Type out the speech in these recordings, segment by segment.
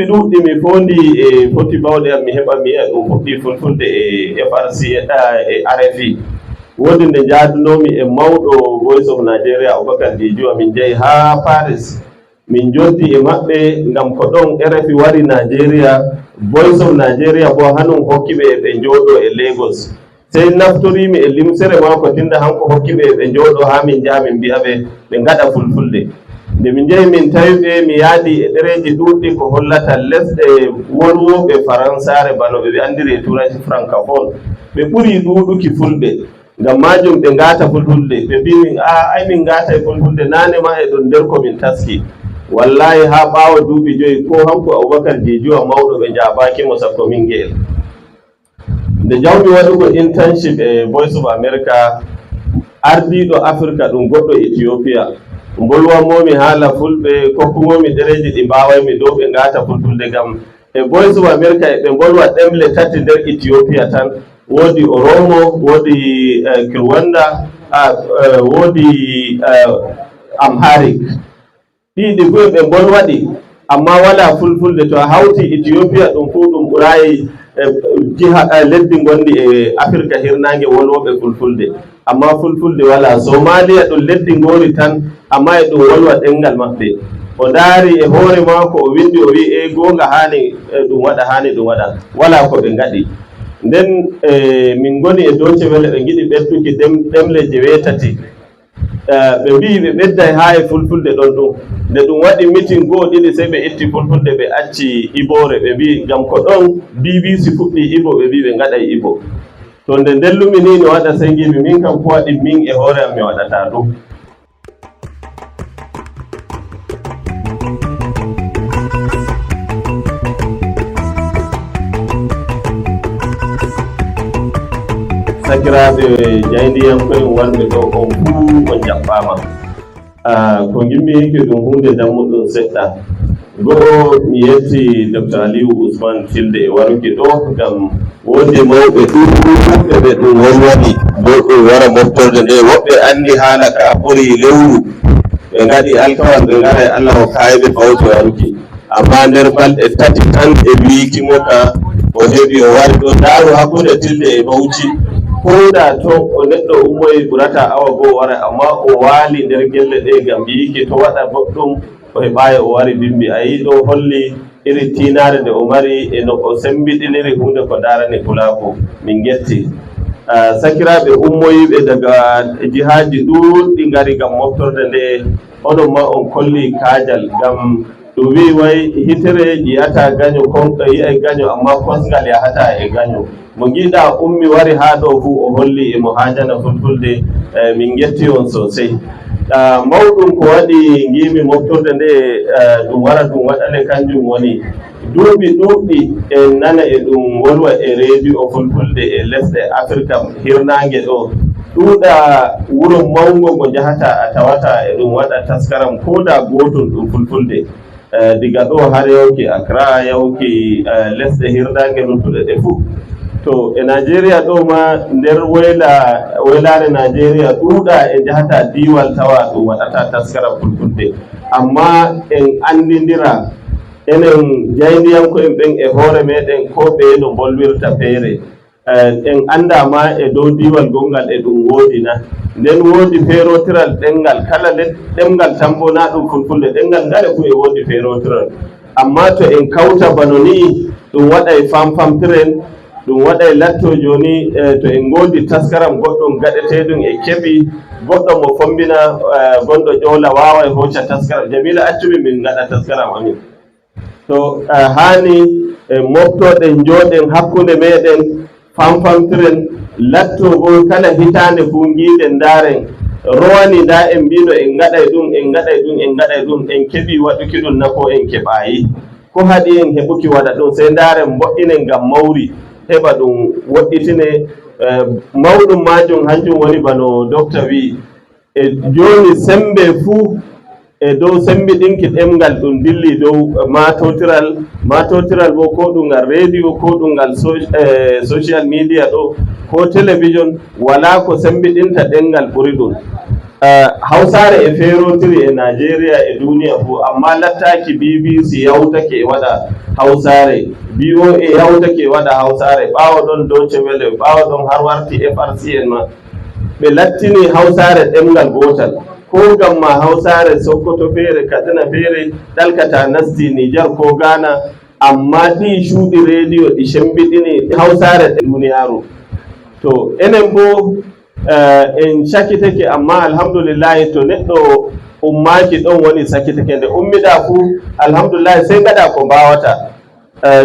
Ɗuɗɗi mi fondi e foti bawɗe am mi heɓa mi yi'a ɗum fuɗɗi Fulfulde e FRC e RFI. Woodi nde jaadunomi e mawɗo Voice of Nigeria, Aboubacar Djidiouwa, min jeeyi ha Paris, min joddi e maɓɓe ngam ko ɗon RFI wari Nigeria. Voice of Nigeria bo hanum hokkiɓe ɓe jooɗo e Lagos. Sey naftorimi e limsere makko tinda hanko hokkiɓe ɓe jooɗo ha min jaha min mbiya ɓe ɓe gaɗa Fulfulde. Nde min jeehi min tawi ɓe, mi yaadi e ɗereji ɗuɗɗi ko hollata lesɗe wolwoɓe faransare, bano ɓe ɓe andiri e turanci francophone, ɓe ɓuri ɗuɗuki Fulɓe. Ngam majum ɓe ngata Fulfulde. Ɓe mbi a ay min ngata e Fulfulde nane ma e ɗon nder komin taski. Wallahi, ha ɓaawo duuɓi 5, ko hanko Aboubacar Djidiouwa mawɗo ɓe jabakimo sakko min ngeel. Nde jawmi waɗugo internship e Voice of America, ardiɗo Africa ɗum goɗɗo Ethiopia, bolwanmomi haala Fulɓe, kokkumomi ɗereji ɗi mbawaymi dow ɓe ngata Fulfulde, ngam e Voice of America e ɓe bolwa ɗemle tati nder Ethiopia tan: woodi Oromo, woodi Kirwanda, woodi Amharic. Ɗiɗi fu ɓe bolwaɗi, amma wala Fulfulde. To a hawti Ethiopia ɗum fuu, ɗum ɓurayi jiha leddi gondi e Afrique hirnange wolwoɓe Fulfulde, amma Fulfulde wala. Somalia ɗum leddi ngori tan, amma e ɗum wolwa ɗengal maɓɓe. O ndaari e hoore maako, o windi, o wi e gonga hani ɗum waɗa, hani ɗum waɗa, wala ko ɓe ngaɗi. Nden e min goni e Deutsche Welle, ɓe giɗi ɓedduki ɗemle 8. Ɓe mbi ɓe ɓedday ha e Fulfulde ɗon. Ɗum nde ɗum waɗi meeting goo, ɗiɗi, sey ɓe itti Fulfulde, ɓe acci Ibore. Ɓe mbi ngam ko ɗon BBC fuɗɗi Ibo, ɓe mbi ɓe ngaɗay Ibo. To nde ndellumi ni no waɗa, sey ngimi min kam ko waɗi min e hoore am mi waɗata ɗum. Sakiraɓe jayndiyankoen warɓe ɗo, on fuu on jaɓɓama. Ko gimmi yake ɗum hunde dammuɗum seɗɗa. Go'o, mi yetti Docteur Aliou Ousmane Tilde e waruki ɗo, ngam woodi mawɓe ɗuɗɓe ɓe ɗum wolwani dow ɗum wara moftorde nde. Woɓɓe andi haala ka ɓuri lewru, ɓe gaɗi alkawal ɓe gara e Allah o kayiɓe fawti waruki, amma nder balɗe 3 tan e wiikimo ka o heeɓi o wari ɗo. Ndaaru hakkunde Tilde e Bauchi, koda to o neɗɗo ummoyi ɓurata awa goo wara, amma o waali nder gelle ɗe ngam yiiki to waɗa goɗɗum o heɓayi o wari bimbi. A yi ɗo holli iri tinare nde o mari e no o sembiɗiniri hunde ko darani Pulako. Min getti sakiraɓe ummoyiɓe daga jihaji ɗuɗɗi ngari ngam moftorde nde. Onon ma on kolli kaajal, ngam ɗum wi way hitere yiyata gaño konɗo yiyay gaño, amma kosgal yahata e gaño. Mo giiɗa ummi wari ha ɗo fuu o holli emo hajana Fulfulde. Min getti on sosai. Mawɗum ko waɗi ngimi moftorde nde ɗum wara ɗum waɗane, kanjum woni duuɓi ɗuɗɗi en nana e ɗum wolwa e radio Fulfulde e lesɗe Afrique hirnange ɗo. Ɗuuɗa wuro mawgo ngo jahata a tawata e ɗum waɗa taskaram ko da gotol ɗum Fulfulde, diga ɗo har yawki Accra, yawki lesɗe hirnange luttuɗe ɗe fuu. To e Nigeria ɗo ma, nder woyla woylare Nigeria, ɗuuɗa e jahata diwal tawa ɗum waɗata taskaram Fulfulde. Amma en andidira enen jayndiyanko'en ɓen e hoore meɗen, ko ɓe no bolwirta feere en anda ma e dow diwal gongal e ɗum woodi na. Nden woodi feerotiral ɗengal, kala ɗemgal tan bo na ɗum Fulfulde, ɗengal ngare fu e woodi feerotiral. Amma to en kawta bano ni, ɗum waɗay famfamtiren, ɗum waɗay latto. Joni to en ngoodi taskaram goɗɗum gaɗeteɗum e keɓi goɗɗo mo fombina gonɗo ƴoola waway hocca taskaram Jamila accumi min gaɗa taskaram amin. To hani e moftoɗen jooɗen hakkunde meɗen, famfamtiren, latto bo kala hitande fuu giiɗen ndaren rowani nda en mbino en gaɗay ɗum, en gaɗay ɗum, en gaɗay ɗum, en keeɓi waɗuki ɗum na ko en keɓayi. Ko haɗi en heɓuki waɗa ɗum? Sey ndaren mbo'inen ngam mawri heɓa ɗum woɗɗitine mawɗum majum. Hanjum woni bano docteur wi e joni, sembe fuu e dow sembiɗinki ɗemgal ɗum dilli dow matotiral. Matotiral bo ko ɗum ngal radio, ko ɗum ngal social media ɗo, ko télévision, wala ko sembiɗinta ɗemgal ɓuri ɗum. Hausare e ferotiri e Nigeria e duniya fu, amma lattaki BBC yawtake e waɗa hausare, VOA yawtake e waɗa hausare, ɓawo ɗon Deutsche Welle, ɓawo ɗon har warti FRCN ma ɓe lattini hausare ɗemgal gotal. Ko gam ma hausare Sokoto feere, Katsina feere, ɗalkata nasti Nijar ko Ghana, amma ɗi cuuɗi rediyo ɗi sembiɗini hausare e duniyaru. To enen bo en sakitake, amma alhamdulillahi, to neɗɗo ummaki ɗon woni sakitake, nde ummiɗa fuu alhamdulillahi sey gaɗa ko mbawata.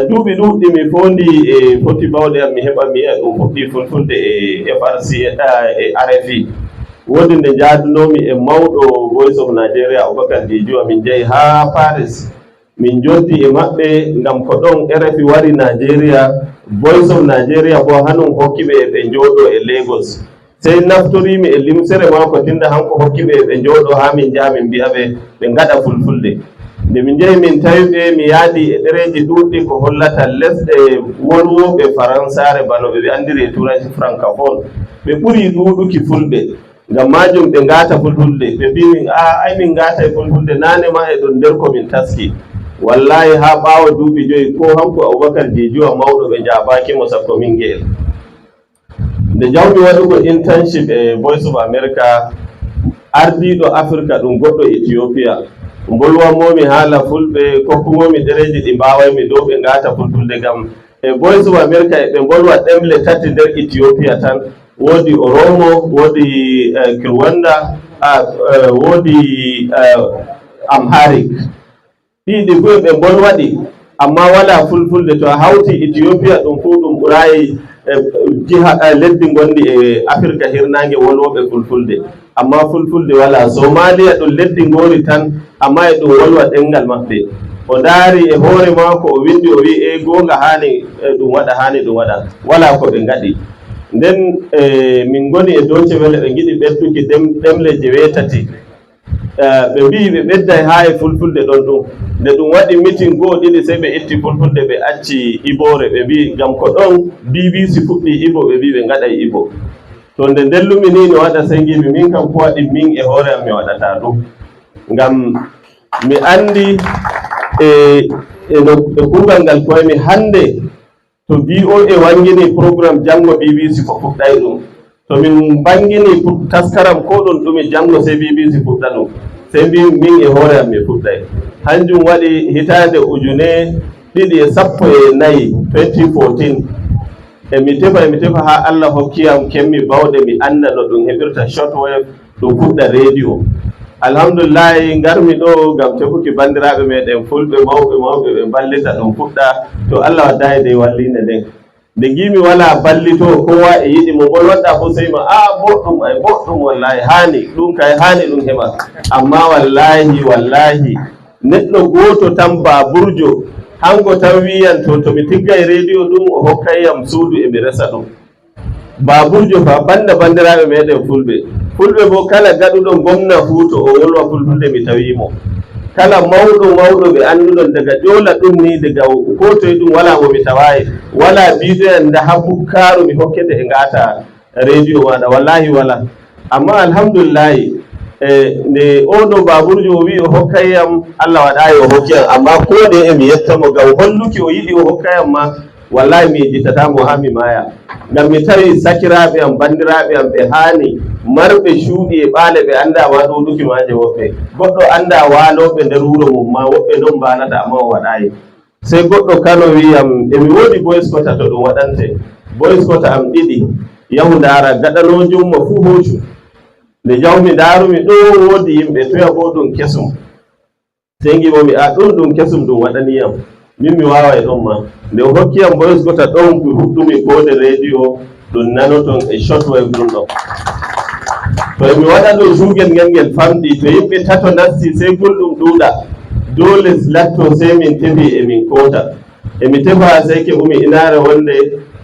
Duuɓi ɗuɗɗi mi fondi e foti bawɗe am mi heɓa mi yiya ɗum fuɗɗi fulfulde e FRC e RFI. Woodi nde jaadunomi e mawɗo Voice of Nigeria, Aboubacar Djidiwa, min jeehi ha Paris, min joddi e maɓɓe ngam ko ɗon RFI wari Nigeria, Voice of Nigeria bo hanum hokkiɓe e ɓe jooɗo e Lagos. Sey naftorimi e limsere makko tinda hanko hokkiɓe ɓe jooɗo ha min jaha min mbiya ɓe ɓe gaɗa fulfulde. Nde min jeehi min tawi ɓe, mi yaadi e ɗereji ɗuɗɗi ko hollata lesɗe wolwoɓe faransare bano ɓe ɓe andiri e turanci francophone, ɓe ɓuri ɗuɗuki fulɓe, ngam majum ɓe ngata fulfulde. Ɓe mbi min a ay min ngata e fulfulde nane ma e ɗon nder komin taski. Wallahi ha ɓaawo duuɓi 5 ko hanko Aboubacar Djidiwa mawɗo ɓe jabakimo sakko min ngeel. Nde jawmi waɗugo internship e Voice of America, ardiɗo Africa ɗum goɗɗo Ethiopia, bolwanmomi haala fulɓe, kokkumomi ɗereji ɗi mbawaymi dow ɓe ngata fulfulde, ngam e Voice of America e ɓe bolwa ɗemle tati nder Ethiopia tan: woodi Oromo, woodi Kirwanda, woodi Amharic. Ɗiɗi fu ɓe bolwaɗi, amma wala fulfulde. To a hawti Ethiopia ɗum fuu ɗum ɓurayi jiha leddi gondi e Afrique hirnange wolwoɓe fulfulde, amma fulfulde wala. Somalia ɗum leddi ngori tan, amma e ɗum wolwa ɗengal maɓɓe. O ndaari e hoore maako, o windi, o wi e gonga hani ɗum waɗa, hani ɗum waɗa, wala ko ɓe ngaɗi. Nden e min goni e Deutsche Welle, ɓe giɗi ɓedduki ɗemle 8, ɓe mbi ɓe ɓedday ha e fulfulde ɗon. Ɗum nde ɗum waɗi meeting goo ɗiɗi, sey ɓe itti fulfulde, ɓe acci ibore. Ɓe mbi ngam ko ɗon BBC fuɗɗi ibo, ɓe mbi ɓe ngaɗay ibo. To nde ndellumi ni no waɗa, sey ngimi min kam ko waɗi min e hoore am mi waɗata ɗum, ngam mi andi e eno e kuugal ngal koymi. Hannde to VOA wangini programme, janngo BBC ko fuɗɗay ɗum. To min bangini taskaram ko ɗum ɗumi, janngo sey BBC fuɗɗa ɗum. Sey mbi min e hoore am mi fuɗɗay. Hanjum waɗi hitande 2014, 2014, emi tefa ha Allah hokkiyam kemmi bawɗe, mi anda no ɗum heɓirta shortwave, ɗum fuɗɗa radio. Alhamdulillahi, garmi ɗo ngam tefuki bandiraɓe meɗen fulɓe mawɓe mawɓe ɓe ballita ɗum fuɗɗa. To Allah waddayi de wallinde nden nde gimi wala ballito, kowa e yiɗi mo bolwanɗa fof sey ma a boɗɗum, ay boɗɗum, wallahi hani ɗum kay hani ɗum heɓa. Amma wallahi wallahi neɗɗo goto tan, baburjo hanko tan wiyan to tomi tiggay radio ɗum o hokkayam suudu emi resa ɗum. Baburjo fa banda bandiraɓe meɗen fulɓe, fulɓe bo kala gaɗuɗo gomna fuu to o wolwa fulfulde mi tawimo, kala mawɗo mawɗo ɓe annduɗon daga ƴoola ɗum ni, daga ko toye ɗum wala mo mi tawayi, wala biɗoyan nda ha bukkaru mi hokkete e ngata radio maɗa, wallahi wala. Amma alhamdulillahi, e nde oɗo baburjo o wi o hokkayam, Allah waɗayi o hokkiyam, amma ko nde emi yettamo ngam holluki o yiɗi o hokkayam ma, wallahi mi yejjitatamo ha mi maya, ngam mi tawi sakiraɓe am, bandiraɓe am ɓe haani marɓe cuuɗi e ɓaale, ɓe annda ma ɗuɗuki maje woɓɓe, goɗɗo annda waaloɓe nder wuro mum ma woɓɓe ɗon mbalata, amma o waɗayi. Sey goɗɗo Kano wiyam emi woodi boys quarter to ɗum waɗante boys quarter am ɗiɗi, yahu ndaara gaɗanojum mo fuu hoocu. Nde jawmi ndaarumi ɗo woodi yimɓe toya bo ɗum kesum, sey ngimomi a ɗum ɗum kesum ɗum waɗaniyam min mi wawa e ɗon ma. Nde o hokkiyam boys quarter ɗon, mi huɗɗumi kode radio ɗum nanoton e shortwave ɗum ɗon. To emi waɗa ɗum sugel ngel ngel famɗi, to yimɓe tato nasti sey gulɗum ɗuuɗa, dole latto sey min tefi emin koota emi tefa. Sey keɓumi inare wonde,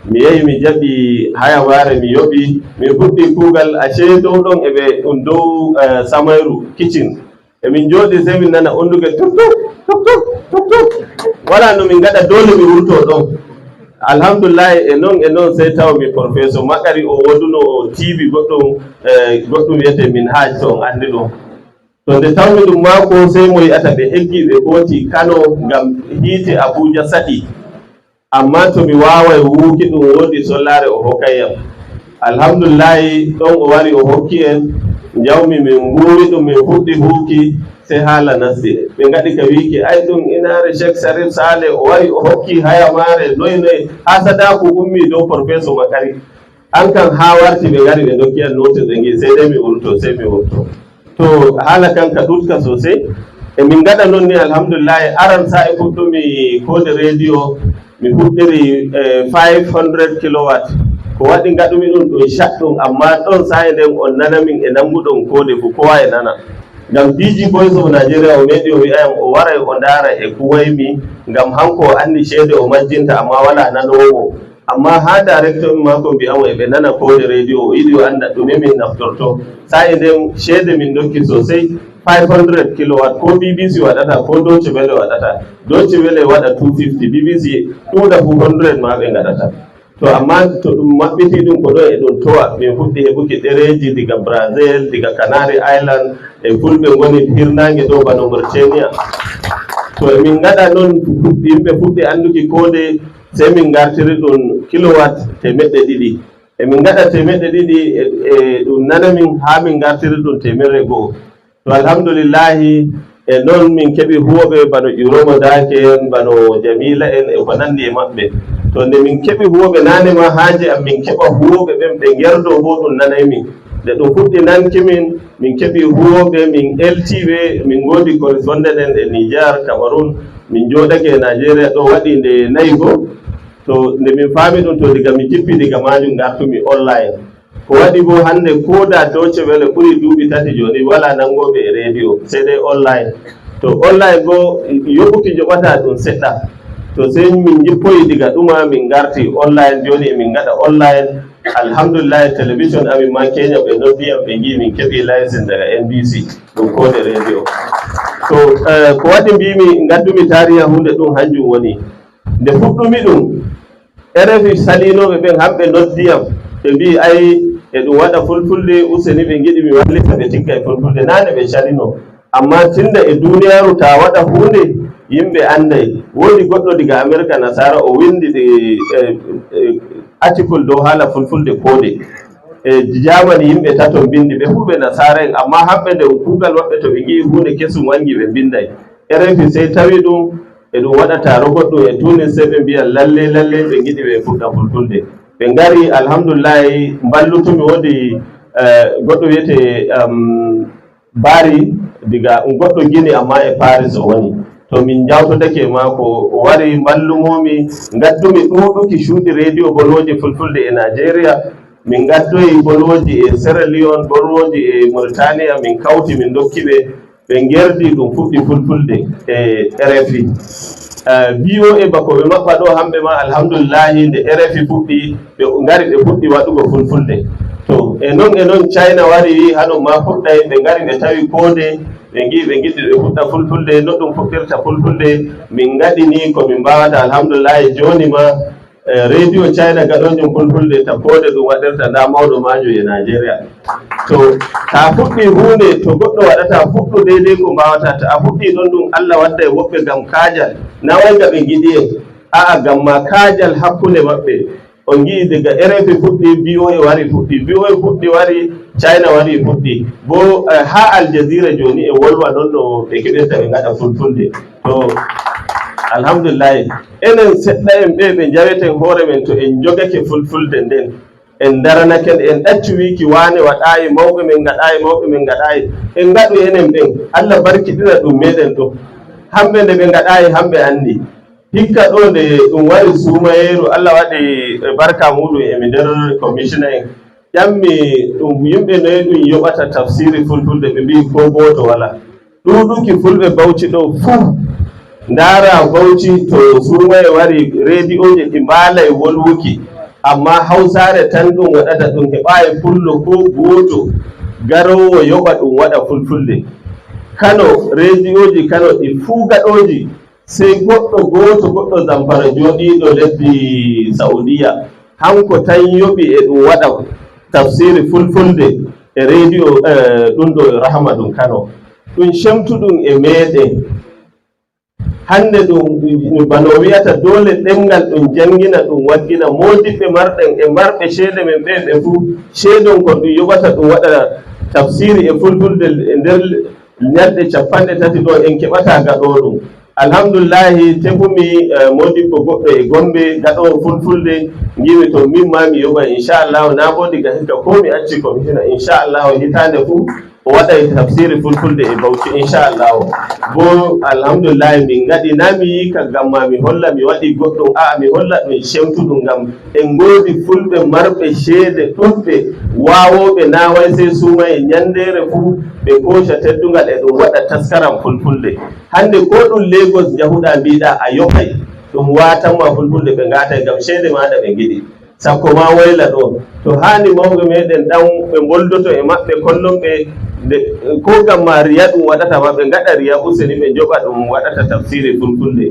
mi yehi mi jaɓi hayaware, mi yoɓi, mi fuɗɗi kuugal. Ace dow ɗon eɓe ɗum dow samayru kitchen emin jooɗi, sey min nana undugal tuk tuk tuk tuk tuk tuk, wala no min gaɗa, dole mi wurto ɗon. Alhamdulillahi, e noon e noon, sey tawmi Professeur Makari o woduno o TV goɗɗum e goɗɗum wiyete min haaj to on anndi ɗum. To nde tawmi ɗum maako, sey mo yi'ata ɓe eggi ɓe kooti Kano ngam hiite Abuja saɗi, amma to mi waway wuuki ɗum woodi sollare o hokkay yam. Alhamdulillahi, ɗon o wari o hokki en jawmi, min nguuri ɗum, min fuɗɗi huuki. Sey haala nasti ɓe gaɗi ka wiiki ay ɗum inare Cheikh Sharif Sale o wari o hokki haya mare noy noy ha sadaku ummi dow Professeur Makari an kam ha warti ɓe gari ɓe dokki an notice, ɓe gi sey dai mi wurto, sey mi wurto. To haala kan ka ɗutka sosai e min gaɗa noon ni. Alhamdulillahi, aran sa'i fuɗɗumi kode radio, mi fuɗɗiri 500 kilowatt. Ko waɗi gaɗumi ɗum ɗum shaɗɗum, amma ɗon sa'i nden on nana min e nanguɗon kode fu kowa e nana, ngam DG Voice of Nigeria o meeɗi o wi'ayam o waray o ndaara e kuwaymi, ngam hanko o anndi ceede o majjinta, amma wala nanowo. Amma ha directeur mako mbiyamo eɓe nana kode radio, o yiɗi o anda ɗume min naftorto. Sa'i nden ceede min dokki sosai, 500 kilowatt, ko BBC waɗata, ko Deutsche Welle waɗata. Deutsche Welle waɗa 250, BBC ɗuuɗa fu 100 ma ɓe gaɗata. To amma to ɗum maɓɓiti ɗum ko ɗo e ɗum towa, min fuɗɗi heɓuki ɗereji diga Brazil, diga Canary Island, e Fulɓe ngoni hirnange ɗo bano Mauritania. To emin gaɗa noon, yimɓe fuɗɗi anduki kode, sey min gartiri ɗum kilowatt 200. Emin gaɗa 200 e ɗum nana min ha min gartiri ɗum 101. To alhamdulillahi, e noon min keɓi huwoɓe bano Ƴuroma Dake en, bano Jamila en e ko nandi e maɓɓe. To nde min keɓi huwoɓe nane ma haaje am min keɓa huwoɓe ɓen ɓe gerdo bo ɗum nanay min. Nde ɗum fuɗɗi nanki min, min keɓi huwoɓe, min eltiɓe, min godi correspondant en e Niger, Cameroun, min joɗake e Nigeria ɗo waɗi nde 4 go. To nde min faami ɗum, to diga mi jippi diga majum gartumi online. Ko waɗi bo hannde koda Deutsche Welle ɓuri duuɓi 3 joni wala nangoɓe e radio, sey dai online. To online bo yoɓuki joɓata ɗum seɗɗa. To sey min jippoyi diga ɗuma, min garti online. Joni emin gaɗa online, alhamdulillahi. Télévision amin ma Kenya ɓe noddiyam, ɓe gi min keɓi licence daga NBC, ɗum kode radio. To ko waɗi mbimi gaddumi tariha hunde ɗum, hanjum woni nde fuɗɗumi ɗum RFI salinoɓe ɓen hamɓe noddiyam, ɓe mbi ay e ɗum waɗa Fulfulde, useni ɓe giɗi mi wallita ɓe tigga e Fulfulde. Nane ɓe calino, amma tinda e duniyaru ta waɗa hunde yimɓe anday. Woodi goɗɗo diga América, nasara, o windi ɗi article dow haala Fulfulde koode e Jamani. Yimɓe tato bindi, ɓe fuu ɓe nasara en, amma hamɓe nde kuugal maɓɓe to ɓe gii hunde kesum wangi ɓe binday. RFI sey tawi ɗum e ɗum waɗa taro goɗɗum e Tunis, sey ɓe mbiya lalle lalle ɓe giɗi ɓe fuɗɗa Fulfulde. Ɓe ngari, alhamdulillahi, mballutumi. Woodi goɗɗo wiyete Bari diga goɗɗo Guini, amma e Paris o woni. To min jawtodake maako, o wari ballumomi, gaddumi ɗuɗuki cuuɗi radio boloji Fulfulde e Nigeria. Min gaddoyi boloji e Sierra Leone, boloji e Mauritania, min kawti, min dokkiɓe, ɓe gerdi ɗum fuɗɗi Fulfulde e RFI. VOA bako ɓe maɓɓa ɗo hamɓe ma, alhamdulillahi, nde RFI fuɗɗi, ɓe ngari ɓe fuɗɗi waɗugo Fulfulde. To e noon e noon, China wari wi hano ma fuɗɗay, ɓe ngari ɓe tawi kode, ɓe gi ɓe giɗi ɓe fuɗɗa Fulfulde. No ɗum fuɗɗirta Fulfulde, min gaɗi ni komin mbawata. Alhamdulillahi, joni ma radio China gaɗojum Fulfulde ta kode ɗum waɗirta nda mawɗo majo e Nigeria. To ta fuɗɗi hunde to goɗɗo waɗata, fuɗɗu deydey ko mbawata. To a fuɗɗi ɗon ɗum Allah wadda e woɓɓe gam kaajal na wayga ɓe giɗi en a'a, gam ma kaajal hakkunde maɓɓe. On gii diga RFI fuɗɗi, VOA wari fuɗɗi, VOA fuɗɗi wari, China wari fuɗɗi bo ha Al Jazeera joni e wolwa ɗon no ɓe keɓirta ɓe gaɗa Fulfulde. To alhamdulillahi, enen seɗɗa en ɓe ɓe jaweten hoore men, to en jogake Fulfulde nden, en daranake, en ɗaccu wiki wane waɗayi, mawɓe men gaɗayi, mawɓe men gaɗayi, en gaɗu enen ɓen, Allah barkiɗina ɗum meɗen ɗo. Hamɓe nde ɓe gaɗayi, hamɓe andi hikka ɗo nde ɗum wari sumayeru, Allah waɗi barka muɗum. Emi nder commissioner en ƴammi ɗum yimɓe noyi ɗum yoɓata tafsiri Fulfulde, ɓe mbi ko goto wala. Ɗuɗuki Fulɓe Bawci ɗo fuu ndara Bawci, to sumaye wari radio ji ɗi mbaalay wolwuki, amma Hausare tan ɗum waɗata. Ɗum heɓayi Pullo ko goto garowo yoɓa ɗum waɗa Fulfulde. Kano, radio ji Kano ɗi fuu gaɗoji. Sey goɗɗo goto, goɗɗo Zamfara joɗiɗo lesdi Saudiya, hanko tan yoɓi e ɗum waɗa tafsiri Fulfulde e radio ɗum ɗo Rahama ɗum Kano. Ɗum cemtuɗum e meɗen hande ɗum bano wiyata dole ɗemgal ɗum jangina, ɗum waggina modiɓɓe marɗen e marɓe ceede men ɓe ɓe fuu ceedon ko ɗum yoɓata ɗum waɗa tafsiri e Fulfulde e nder ñalɗe 30 ɗo en keɓata gaɗo ɗum. Alhamdulillahi, tefumi modibbo goɗɗo e Gombe gaɗowo Fulfulde, gimi to min ma mi yoɓa, inchallahu. Na bo diga hikka ko mi acci commissioner, inchallahu hitande fuu o waɗay tafsiri Fulfulde e Bauchi, inchallahu. Bo alhamdulillahi min gaɗi na mi yika ngam ma mi holla mi waɗi goɗɗum, a'a, mi holla ɗum cemtuɗum ngam en goodi Fulɓe marɓe ceede ɗuɗɓe wawoɓe naway sey suma e ñandere fuu ɓe kooca teddugal e ɗum waɗa taskaram Fulfulde. Hande ko ɗum Lagos jahuɗa mbiɗa a yoɓay ɗum watanma Fulfulde, ɓe gatay ngam ceede maɗa ɓe giɗi sakko ma wayla ɗo. To hani mawɓe meɗen ɗan ɓe boldoto e maɓɓe kollon ɓe ko gam ma riya ɗum waɗata ma ɓe gaɗa riya, useni ɓe joɓa ɗum waɗata tafsiri Fulfulde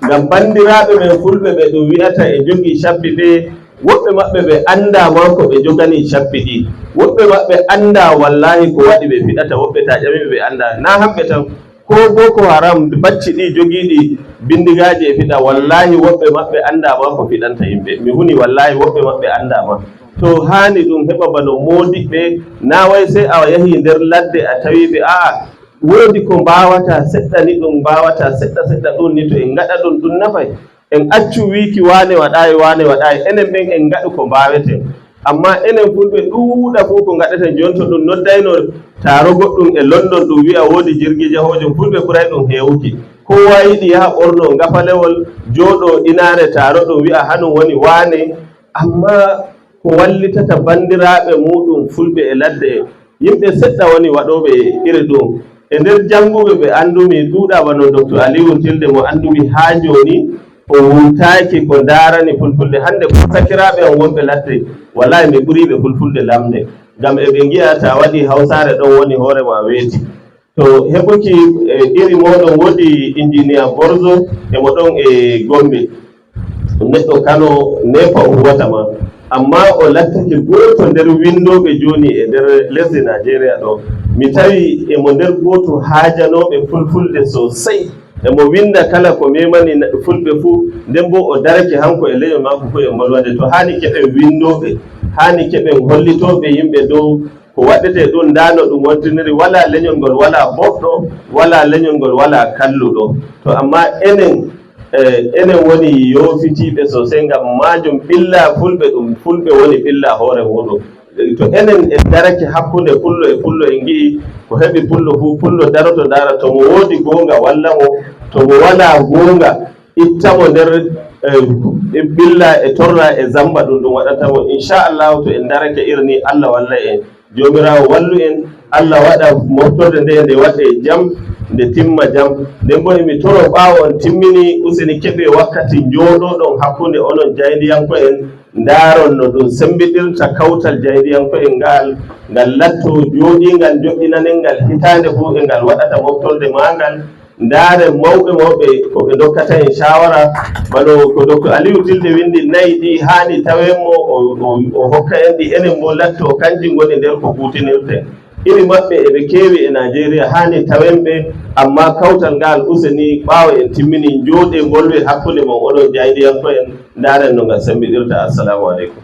ngam bandiraɓe men Fulɓe ɓe ɗum wiyata e jogii cabbi ɓe. Woɓɓe maɓɓe ɓe anda ma ko ɓe jogani cabbi ɗi, woɓɓe maɓɓe anda wallahi ko waɗi ɓe fiɗata, woɓɓe ta ƴamiɓe ɓe anda na hamɓe tan ko Boko Haram bacci ɗi jogiiɗi bindigaji e fiɗa. Wallahi woɓɓe maɓɓe anda ma ko fiɗanta yimɓe, mi huni, wallahi woɓɓe maɓɓe andama. To hani ɗum heɓa bano modiɓɓe na way sey a yahi nder ladde a tawiɓe, a'a, woodi ko mbawata seɗɗa ni, ɗum mbawata seɗɗa seɗɗa ɗum ni. To en gaɗa ɗum, ɗum nafay en accu wiki wane waɗayi, wane waɗayi, enen ɓen en gaɗu ko mbaweten. Amma enen Fulɓe ɗuuɗa fuu ko gaɗeten joni to ɗum noddayno taro goɗɗum e London, ɗum wi'a woodi jirgi jahojum, Fulɓe ɓuray ɗum heewuki. Kowa yiɗi yaha ɓorno ngafalewol jooɗo inare taro, ɗum wi'a hanum woni wane. Amma ko wallitata bandiraɓe muɗum Fulɓe e ladde, yimɓe seɗɗa woni waɗoɓe iri ɗum. E nder jannguɓe ɓe anndumi ɗuuɗa, bano Docteur Aliou Tilde mo anndumi haa jooni o wurtaaki ko ndaarani Fulfulde. Hannde ko sakiraaɓe on wonɓe ladde, wallahi mi ɓuriiɓe Fulfulde lamde ngam eɓe ngi'a ta waɗi hawsaare ɗon woni hoore ma weeti. To heɓuki iri moɗon, woodi ingénieur Borzo emo ɗon e Gombe, neɗɗo Kano nepa o huwata ma, amma o lattake gooto nder windoɓe joni e nder lesdi Nigeria ɗo. Mi tawi emo nder gooto haajanoɓe Fulfulde sosai, emo winda kala ko memani Fulɓe fuu. Nden bo o darake hanko e leñol makko fuu e bolwande. To hani keɓen windoɓe, hani keɓen hollitoɓe yimɓe dow ko waɗete ɗum, ndano ɗum wontiniri wala leñol ngol wala boɗɗo, wala leñol ngol wala kalluɗo. To amma enen enen woni yofitiɓe sosai ngam majum ɓilla Fulɓe, ɗum Fulɓe woni ɓilla hoore muɗum. To enen en darake hakkunde Pullo e Pullo, en gi'i ko heɓi Pullo fuu, Pullo daroto dara. To mo woodi goonga walla mo, to mo wala goonga ittamo nder ɓilla e torra e zamba ɗum ɗum waɗatamo, inchallahu. To en darake iri ni, Allah walla en, jomirawo wallu en, Allah waɗa moftorde nde nde waɗe jam, nde timma jam. Nden bo emi toro ɓaawo on timmini, useni keɓe wakkati jooɗoɗon hakkunde onon jaydiyanko en, ndaaron no ɗum sembiɗirta kawtal jaydiyanko en ngal ngal latto jooɗingal joƴƴinanen ngal hitaande fuu e ngal waɗata moftorde mangal. Ndaare mawɓe mawɓe ko ɓe dokkata en shawara, bano ko Docteur Aliou Tilde windi nayi ɗi haani tawenmo o hokka en ɗi, enen bo latto kanji ngoni nder ko kutinirte iri maɓɓe eɓe keewi e Nigeria, haani tawenɓe. Amma kawtal ngal, useni ɓaawo en timmini jooɗe bolwe hakkunde mon oɗon jaydiyanko en, ndaren no ngal sembiɗirta. Assalamu aleykum.